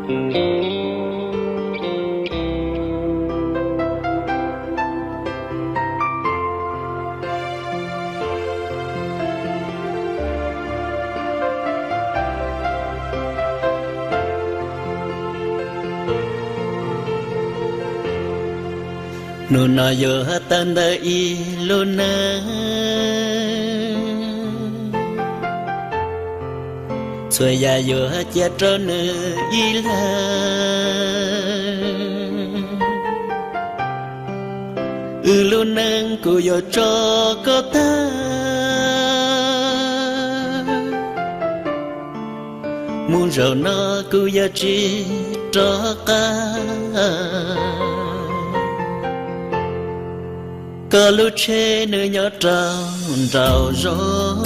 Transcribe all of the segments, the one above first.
Hnub no yuav tawm ntawm ib lub neej, txhua yam yuav cia rau nws ib leeg. Wb lub neej kuv yuav tso koj tag, mus zaum no kuv yuav tsis rov qab. Koj lub tsheb nws nyob rau nraum zoov,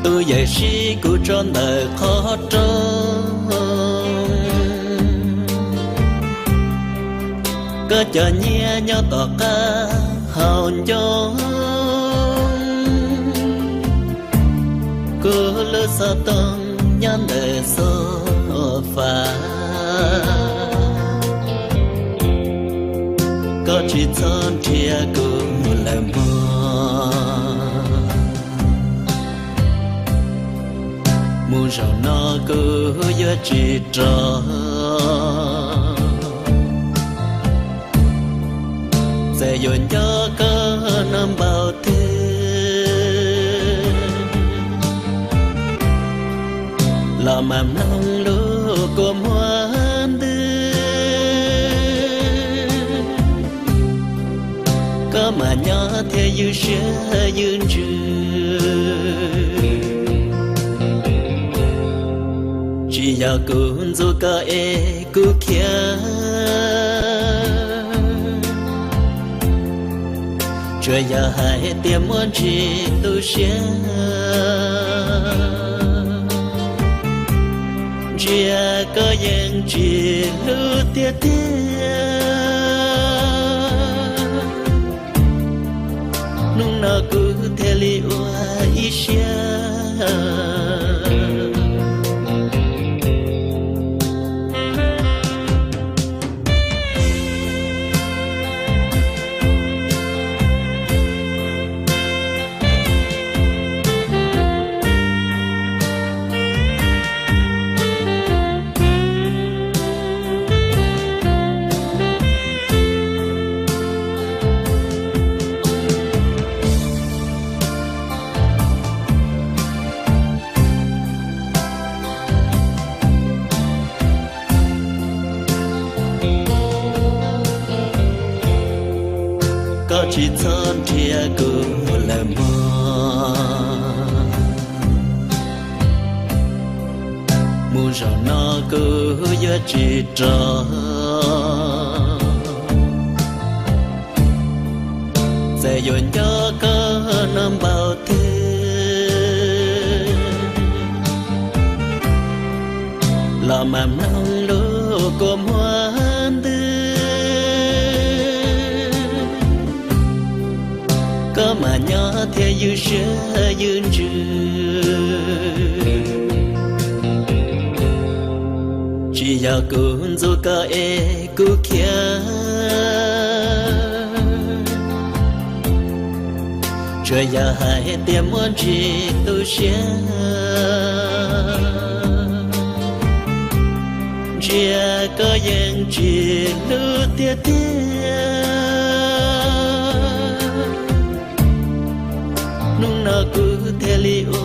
tus yawm sib kuv tso ntawm qhov rooj. Koj cov nyiaj nyob tom qab hauv ncoo, kuv lub xov tooj nyob ntawm sofa. Koj tsis txhob nrhiav kuv lawm mog, mus zaum no kuv yuav tsis rov. Txawm yuav nco koj no npaum twg los mas mloog lub kua muag ntws. Koj mam nyob thiab ywj siab ywj ntsws, tsis yog kuv ntxub koj es kuv khiav, tsuas yog hais tias muaj ntsis tu siab, ntsia koj yeej tsis hlub tiag tiag. Hnub no kuv thiaj li ua ib siab. Koj tsis txhob nrhiav kuv lawm mog, mus zaum no kuv yuav tsis rov. Txawm yuav nco koj no npaum twg los mas mloog lub kua muag ntws. Koj mam nyob thiab ywj siab ywj ntsws, tsis yog kuv ntxub koj es kuv khiav, tsuas yog hais tias muaj ntsis tu siab, ntsia koj yeej tsis hlub tiag tiag. Hnub no kuv thiaj li ua